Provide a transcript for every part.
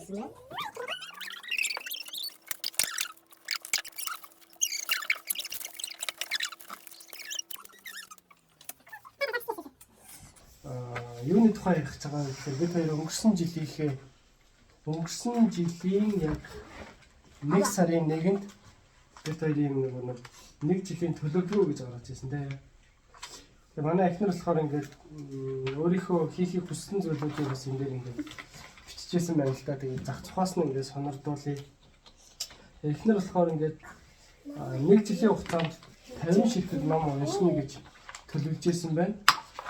төлөвлөсөн байна. Юуны тухай ярих гэж байгаа вэ гэхээр бид хоёр өнгөрсөн жилийн яг 1 сарын 1-нд бид хоёрын нэг нэг жилийн төлөвлөгөө гэж гаргаж ирсэн тийм. Тэгээ манай эхнэр болохоор ингээд өөрийнхөө хийхийг хүссэн зүйлүүдийг бас энэ дээр ингээд биччихсэн байна л да. Тэгээ зах зухаас нь ингээд сонирдуулъя. Эхнэр болохоор ингээд нэг жилийн хугацаанд 50 ширхэг ном уншина гэж төлөвлөж исэн байна.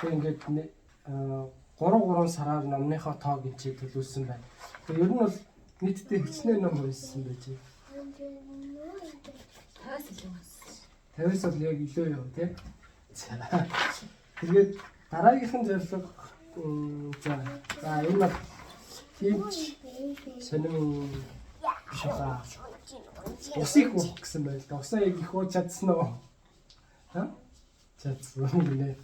Тэгээ ингээд 3 3 сараар номныхоо тоог энэ чинь төлөвлөсөн байна. Тэгээ ер нь бол нийтдээ хичнээн ном уншсан байж. 50-аас илүү унсан. 50-аас бол яг илүү юу тий. За. Тэгээд дараагийнх нь зорилго за за энэ бол тийм ч сонин биш баа. Ус их уух гэсэн байл да. Усаа яг их ууж чадсан уу? Ха? Чадсан гинэ.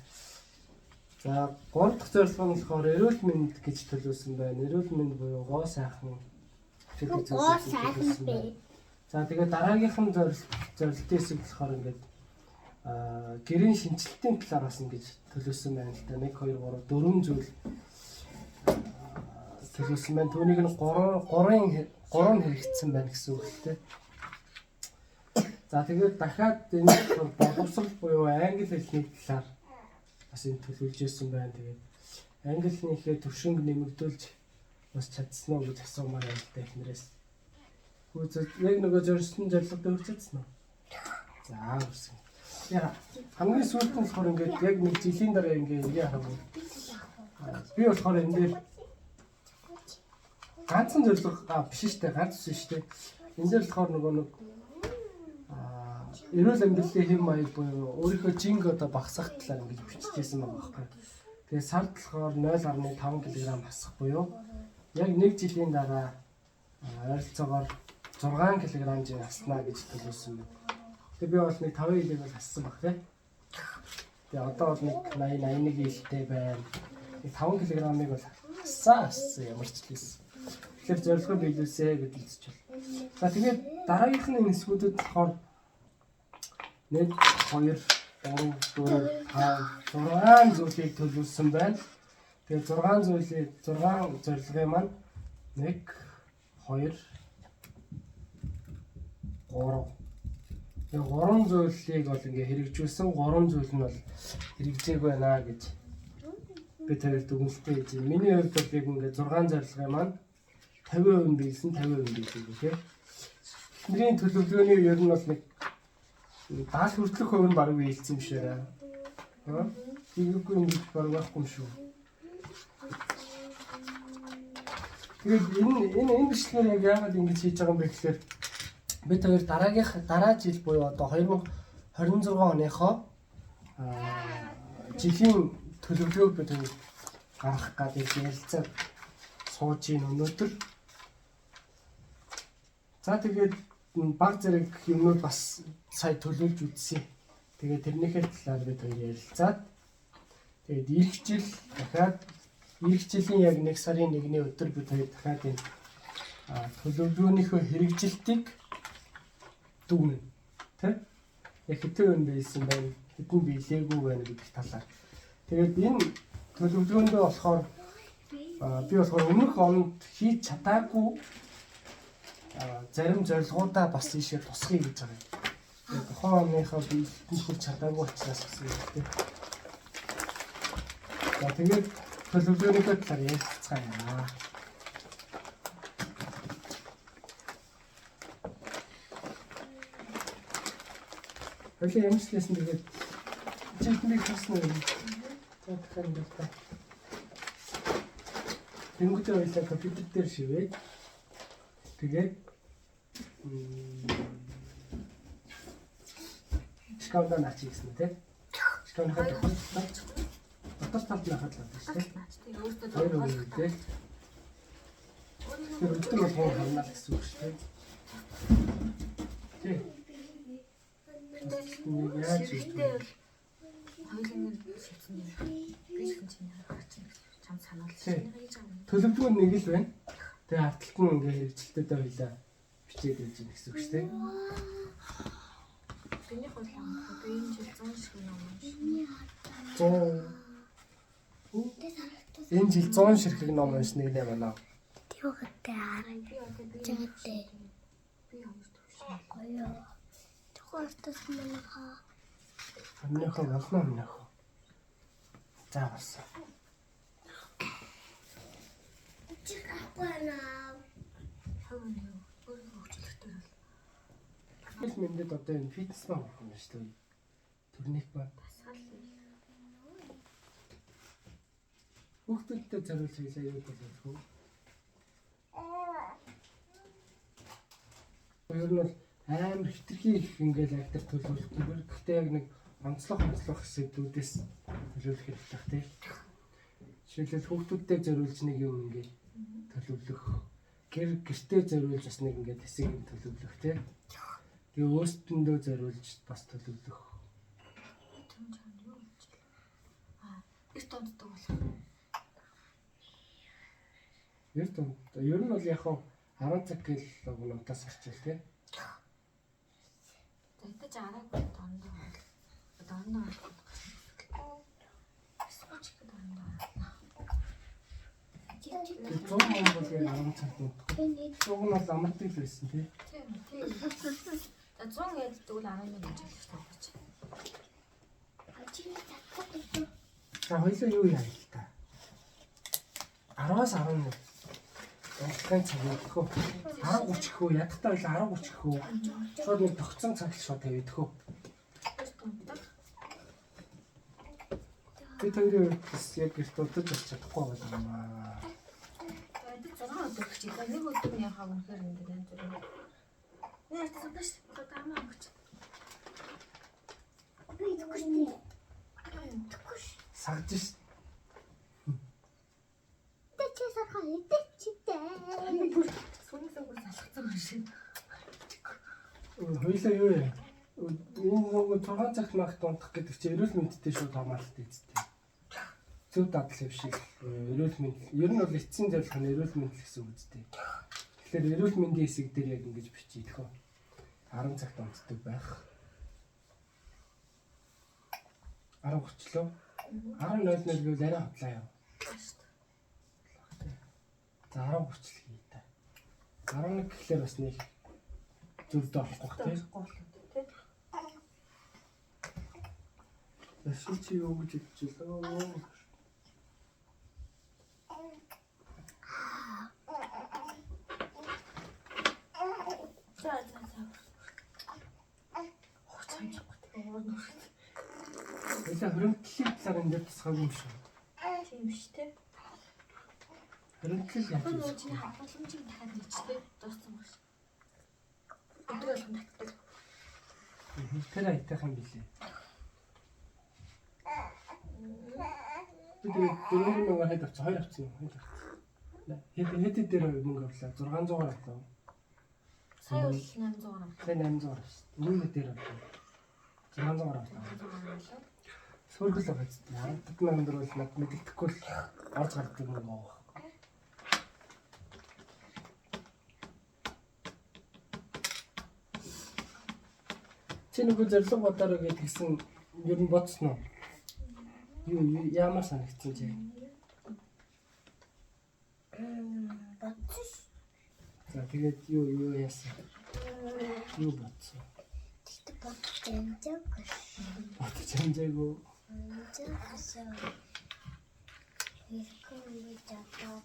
За, гурав дахь зорилго нь болохоор эрүүл мэнд гэж төлөвлөсөн байна. Эрүүл мэнд буюу гоо сайхан гэдэг Гоо зүйлсийг сайхан төлөвлөсөн бэ. байна. За, тэгээд дараагийнх нь зорилтын хэсэг болохоор ингээд гэрийн шинжилтийн талаар бас ингэж төлөвлөсөн байна л да. 1 2 3 4 зүйл төлөвлөсөн байна. Түүнийг нь 3 3-ын 3 нь хэрэгжсэн байна гэсэн үг л дээ. За, тэгээд дахиад энэ болохоор боловсрал буюу англи хэлний талаар бас энэ төлөвлөж ирсэн байна. Тэгээд англи хэлнийхээ төвшинг нэмэгдүүлж бас чадсан уу гэж асуумаар байна л да эхнэрээс. Яг нөгөө зорьсон зорилгод хүрч чадсан уу? За, хүрсэн. Яа, хамгийн сүүлд нь болохоор ингээд яг нэг жилийн дараа ингээд эргээ харах. Би болохоор энэ дээр ганцхан зорилго биш шүү дээ, ганц биш шүү дээ. Энэ дээр болохоор нөгөө нэг эрүүл амьдралын хэм маяг буюу өөрийнхөө жинг одоо багасгах талаар ингэж биччихсэн байгаа байхгүй. Тэгээ сард болохоор 0.5 кг хасах буюу яг нэг жилийн дараа ойролцоогоор 6 кг жин хаснаа гэж төлөвлөсөн байна. Тэгээ би бол нэг 5 кг бол хассан баг тий. Тэгээ одоо бол нэг 80 81 кгтэй байна. Нэг 5 кг-ыг бол хассан ямар ч хэлсэн. Тэгэхээр зорилгоо биелүүлсэ гэж үзэж байна. За, тэгээд дараагийнх нь энэ хэсгүүдэд болохоор 1 2 3 4 5 6 зүйлийг төлөвлөсөн байна. Тэгээд 6 зүйлийг 6 зорилгын маань 1 2 3 Тэгээ 3 зүйлийг бол ингээ хэрэгжүүлсэн, 3 зүйл нь бол хэрэгжээг байна гэж би тэр дүгнэлтээ хийж байна. Миний хувьд бол яг ингээ 6 зорилгын маань 50% биелсэн, 50% биелээгүй тий. Эхнэрийн төлөвлөгөөний ер нь бол нэг 70 хүртэлх хувь нь бараг биелсэн юм шиг байна. Аа? Тийггүй юм гэж бараг байхгүй юм шүү. Тэгээд энэ бичлэгээр яг яагаад ингэж хийж байгаа юм бэ гэхээр бид хоёр дараагийнх дараа жил буюу одоо 2026 оныхоо жилийн төлөвлөгөөг бид хоёр гаргах гэдэг ярилцаад сууж ийн өнөөдөр. За, тэгээд баг зэрэг юмнууд бас сая төлөвлөж үзсэн. Тэгээд тэрнийхээ талаар бид хоёр ярилцаад тэгээд ирэх жил дахиад ирэх жилийн яг 1 сарын 1-ний өдөр бид хоёр дахиад энэ төлөвлөгөөнийхөө хэрэгжилтийг дүгнэнэ. Тэ? Яг хэдэн хүн биелсэн байна, хэдэн биелээгүй байна гэдэг талаар. Тэгээд энэ төлөвлөгөөндөө болохоор би болохоор өмнөх онд хийж чадаагүй зарим зорилгоудаа бас ийшээ тусгая гэж байгаа юм. Тэгээд тухайн оныхоо биелэлтэнд хүрч чадаагүй учраас гэсэн юм тийм. За, тэгээд төлөвлөгөөнийхөө талаар ярилцгаая. Хоёлаа ямар ч лсэн тэгээд чи эднийг харсан уу? За, тэгэхээр юм байна. Тэнгүүтээ хоёлаа компьютер дээр шивээд тэгээд шкафда наачих гэсэн үү те? Шкафныхаа дотор талд наахад л байна шүү дээ. Тэгээ өөртөө Хоёр тулгуурлах үе те. Тэгэхээр өдөр болгон харна л гэсэн үг шүү дээ. Тий. Нэг яаж хийж Ширхтээ бол хоёулын шивсэн юм. Би ч чинь харах чинь чам сануулсан. Тий. Хийж байгаа юм. Төлөвлөгөө нэг л байна. Тэгээ арталт нь ингээ хэрэгжилтүүдээ хоёлаа бичээд байж гэнэ гэсэн үг шүү дээ. Биний хол юм. Би энэ жил 100 шиг ном уншсан. 100 Энэ жил 100 ширхэг ном уншна гэнэ манай. Түүхтэй арай. Би одоо би Жигтэй. би хоёр төвшин. Гоё. Тухайстас манайхаа. Өмнөхөө болно өмнөхөө. За болсон. Чи авахгүй наа. Хав нэг өөрийнхөө хөгжүүлэлтээр бол Хэл мэндэд одоо энэ фитнес маань болох юм шүү дээ. Төрнийх маань дасгал хийх. хүүхдүүдтэй зориулж хийлээ юу болов вэ? Ер нь бол амар хитрхи их ингээл актер төлөвлөхгүйгээр гэхдээ яг нэг онцлог сэдвүүдээс төлөвлөх хэрэгтэй бах тий. Жишээлбэл хүүхдүүдтэй зориулж нэг юм ингээд төлөвлөх, гэр гэртээ зориулж бас нэг ингээд хэсэг юм төлөвлөх тий. Тэгээ өөрсдөндөө зориулж бас төлөвлөх. Түн чам юу гэж вэ? Аа, эрт унтдаг болох. Ер нь ер нь бол яг хав 10 цаг гэл уг нь унтаас орчвол тий. За ядаж араагүй дондоо бол. Дондоо бол. Сууч гэдэг дондоо. Тэгээ 100 мөн бол яг 10 цагт унтах. Уг нь бол амардаг л байсан тий. Тийм тийм. За 100 яддаг бол 11 гэж хэлэх хэрэгтэй гэж. Чиний татдаг. За хоёлоо юу яа л та. 10-аас 11. Унтахын цаг өгөх үү? 10:30 гэх үү? Ядахтаа хоёлоо 10:30 гэх үү? Шууд нэг тогтсон цаг л шууд тавиад үү? Эрт унтдаг. Би тэрийн үед бас яг гэрт удаж болж чадахгүй байгаа юм аа. За ядаж 6 өдөр гэж. За нэг өдөр нь яхаа үнэхээр ингээд янз бүр. Нэр тасдаш. Одоо амаа өнгөч. Би идэхгүй. Идэхгүй. Сагж ш. Тэ чи сархаа идэчтэй. Бүр сүнээс бүр салгацсан юм шиг. Хоёлоо юу яа? Энэ нөгөө 6 цагт магт унтах гэдэг чинь эрүүл мэндтэй шууд хамааралтай үстэй. Зөв дадал хэвшил, эрүүл мэнд. Ер нь бол эцсийн зорилго нь эрүүл мэнд л гэсэн үг үстэй. Тэгэхээр эрүүл мэндийн хэсэг дээр яг ингэж бичиж идэх үү. 10 цагт унтдаг байх. 10:30 лөө. 10:00 гэвэл арай хотлаа яа. За 10:30 л хий та. 11 гэхлээр бас нэг зөвдөө орохгүй бах тий. Тий. Яшин чи юу гэж хэлчихлээ. За за за. Хуц амжихгүй тэгээ уур нүр. Хоёлаа хөрөнгөлийн талаар энэ дээр тусгаагүй юм шиг. Тийм биш те. Хөрөнгөл яаж Тэр вэ? нөгөө чиний хадгаламжийг дахиад нийцтэй дууссан баг ш. Өдөр болгон татдаг. Тэр аятайхан юм билээ. Би тэгээд 4000-аар хэд авчих? 2 авчихсан юм. Хэд авчихсан? Хэд хэд дээр мөнгө авлаа? 600-аар авлаа. Сая бол 800 авлаа. Сая 800-аар авсан. Өмнө дээр авлаа. 600-аар авлаа. 600 авлаа. Сөөргөл байгаа зү. 10 мянга бол над мэддэхгүй л орж гардаг мөнгө байгаа. Чи нөгөө зорилго бодороо гэж тэгсэн ер нь бодсон уу? Юу ямар санагдсан чи? Бодсон. За тэгээд юу юу яасан? Юу бодсон? Тэгтээ бодож амжаагүй. Бодож амжаагүй. Амжаагүй. Ирэхгүй юм жаа.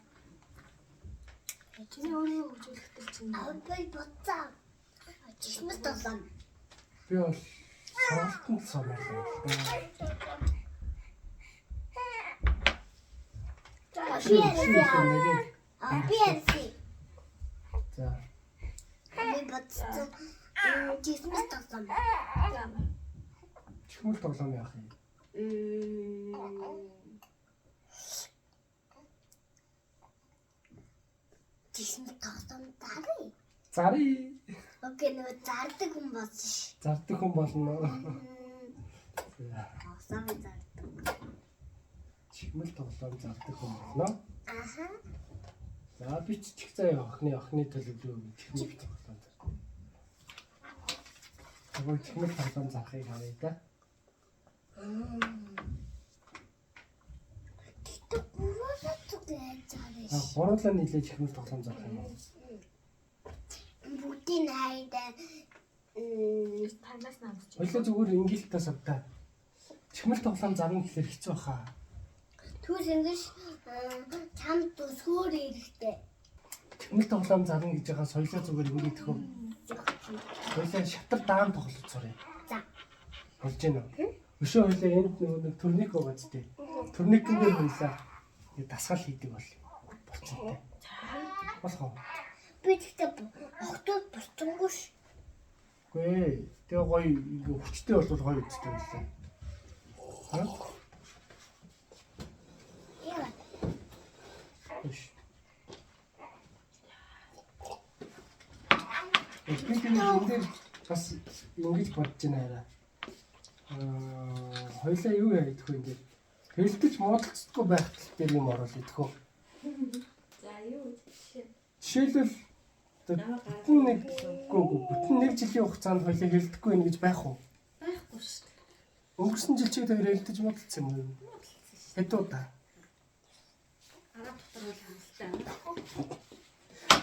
Чиний өөрийгөө хөгжүүлэхдээ чинь Аа би бодсон. Жишмэс тоглоом. Би бол сургалтанд сумаалаа л да. Би ярьсан. Аа би ярьсан. За. Би бодсон. Жишмэс тоглоом. Чихмэл тоглоом яах юм? Жишмэс тоглоом даръя. Зарыг Окей, нөгөө зардаг хүн болсон ш. зардаг хүн болно. За. Тоглоом зардаг. Чихмэл тоглоом зардаг хүн болно. Аха. За биччих заяа охины төлөвлөгөө чихмэл тоглоом зар. Тэгвэл чихмэл тоглоом зарахыг харъя да. Тэгтээ гуруулаа зүг зарна. А гурлаа нийлээ чихмэл тоглоом зарах юм уу? Бүгдийн хайдаа Танаас намсч. Хоёлаа зүгээр ингэлтээ савдаа. Чихмэл тоглоом зарна гэхэлэр хэцүү баха. Түүс ингэж чам төсөөр эрэхтэй. Чихмэл тоглоом зарна гэж байгаа соёлоо зүгээр ингэх үү? Хоёлаа шатар даан тоглож сурыг. За. Болж гэнэ үү? Өшөө хоёлаа энд нөгөө нэг турник байгаа ч тийм. Турникэн дээр хоёлаа ингэ дасгал хийдэг бол болчихтой. Болох уу? Би тэгтээ охтууд болцсонгүй ш. Үгүй ээ. Тэгээ гоё ингэ хүчтэй болвол гоё үстэй байлаа. Ха? Яа. Биш. Би тэр энэ дээр бас ингэж бодож байна хараа. Аа, хоёлаа юу яа идэх вэ ингээд хэлдэж муудалцдаггүй байх тал дээр юм оруулах идэх үү? За юу жишээ. Жишээлбэл бүтэн нэг үгүй бүтэн нэг жилийн хугацаанд хоёлаа хэлдэхгүй юм гэж байх уу? Байхгүй шүү дээ. Өнгөрсөн жил чи тэр хэлдэж муудалцсан юм уу? Хэд удаа? Араа дотор бол хангалттай.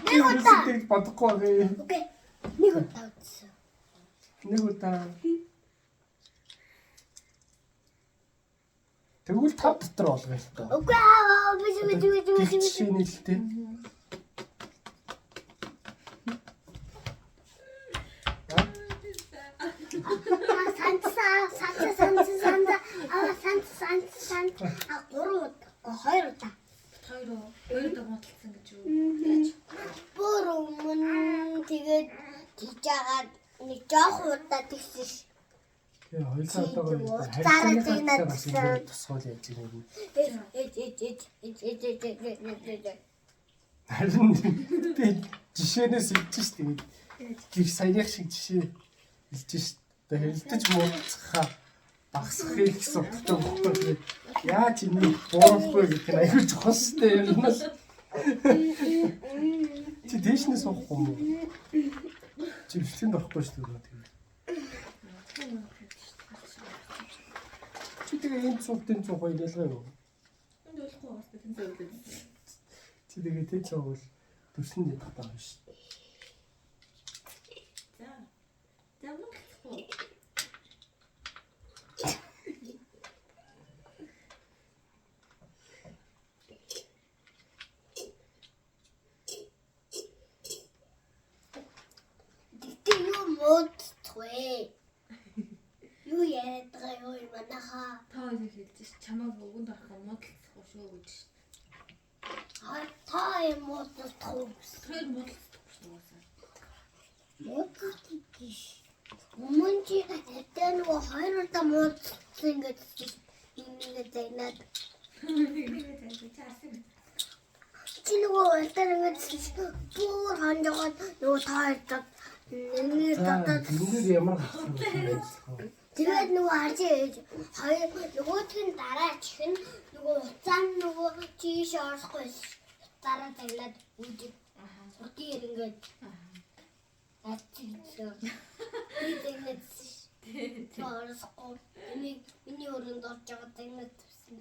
Нэг удаа тэгж бодохгүй байгаа. Окей. Нэг удаа үзсэн. Нэг удаа. Тэгвэл тав дотор болгоё л доо. Үгүй аа би би би би Гэх би. жишээ нийлтэй. Санса санса санса санса аа санса санса санса а гурав удаа хоёр удаа. Бит хоёр уу? Хоёр удаа муудалцсан гэж юу? Яаж? Бүр өмнө тэгээд тийж агаад нэг жоох удаа тэгсэн ш. Тэгээ хоёулаа одоо гоё. Зараа зэгнээд Харилцааны бас ингэ тусгуул яаж юм бэ? Эж эж эж эж эж эж эж эж эж. Харин би жишээнээс илж ш тэгээд гэр саяных шиг жишээ илж ш. Тэгээ хэлдэж муудцахаа багасхыг гэсэн утгатай байхгүй. Тэгээд яаж энийг бууруулах вэ гэдэг нь аюул чухал шүү дээ. Ер нь л. Чи дээшнээ суухгүй юм уу? Чи бэлтгэнд орохгүй шүү дээ тэгээд. Чи тэгээ энэ цуг тэн цуг хоёр ялгаа юу? Энд болохгүй бас тэн зөвлөө. Чи тэгээ тэ цугвал төсөн ядах таа биш. За. За муудалцахгүй. Тэгтээ юу муудчих вэ? Юу яриад байгаа юу юм манайхаа? Та хоёр хэлж ш чамайг өгөнд орох муудалцахгүй шүү гэж ш. Та юм муудчих уу? Тэр муудалцахгүй шүү угаасаа. Муудчих гэж. Өмнө чи хэвтээ нөгөө хоёр удаа муудчихсан гэж ингээд загнаад Нэг нэг чи харсан юм. чи нөгөө урдаар ингээд бүр хонжоод нөгөө та хоёр нэг За дотоод энэ ямар гацсан бэ? тэгээд нөгөө харж ээж хоёр нөгөөдг нь дараа чих нь нөгөө уцаа нь нөгөө чийш орохгүй уцаараа загнаад үүдэг. Утын ингээд ачигдлаа. Би загнаад орохгүй. Миний миний өрөөнд орж байгаа загнаад тавьсан.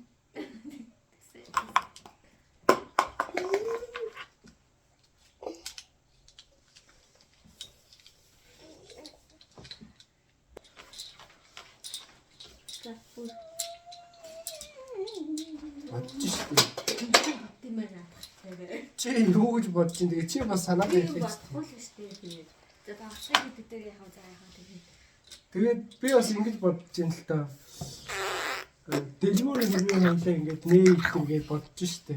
За бүр Бодож шүү дээ. тийм ээ наадах. Чи юу гэж бодож чинь тэгээ чи бас санаа Би хэлээ. бодохгүй л шүү дээ би. За багшаа гэдэг дээр яхав за яхав тэгээд. Тэгээд би бас ингэж бодож байна л та. Дэлгүүр хэрэг хоёлаа ингэж нээлт ингээд бодож штэ.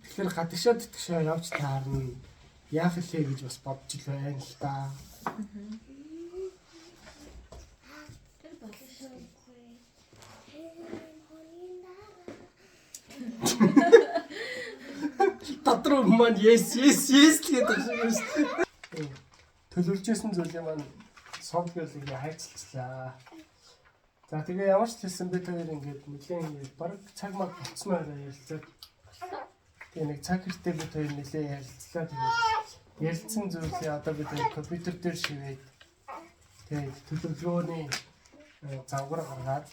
Тэгэхээр гадагшаа тэтгэшээ явж таарна. Яах вэ гэж бас бодож л байна л та. Тэр болно шүү. Дотор маань yes yes yes гэдэг шиг байна шүү дээ. Төлөвлөжсэн зүйлийн маань сувд гэл ингээ хайцалчлаа. За тэгээ ямар ч хэлсэн би тэр ингээд нэлээд ингээд баг цаг маг болцсон арай ярилцаад. Тэгээ нэг цаг хэрэгтэй бид хоёр нэлээ ярилцлаа. Тэгээд ярилцсан зүйлээ одоо бид хоёр компьютер дээр шивээд тэгээд төлөвлөгөөний загвар гаргаад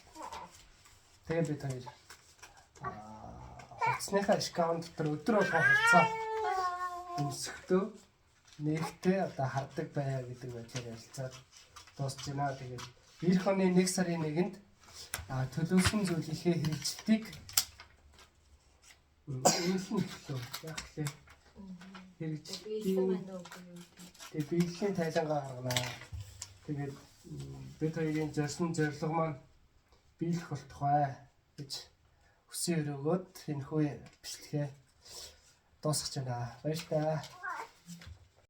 тэгээ бид хоёр хувцсныхаа шкаф дотор өдөр болгон хувцас өмсөхдөө нэгтээ одоо хардаг байя гэдэг байдлаар ярилцаад дуусч байна. Тэгээд ирэх оны 1 сарын 1-нд төлөвлөсөн зүйлийнхээ хэрэгжилтийг үнэлнэ гэлөө. Яг лээ. Биелсэн Хэрэгжилтийн байна уу үгүй юу? тэгээ биелийн тайлангаа гаргана. Тэгээд бид хоёрын зорьсон зорилго маань биелэх болтугай гэж хүсэн өрөөгөөд энэхүү бичлэгээ дуусгаж байна. Баярлалаа.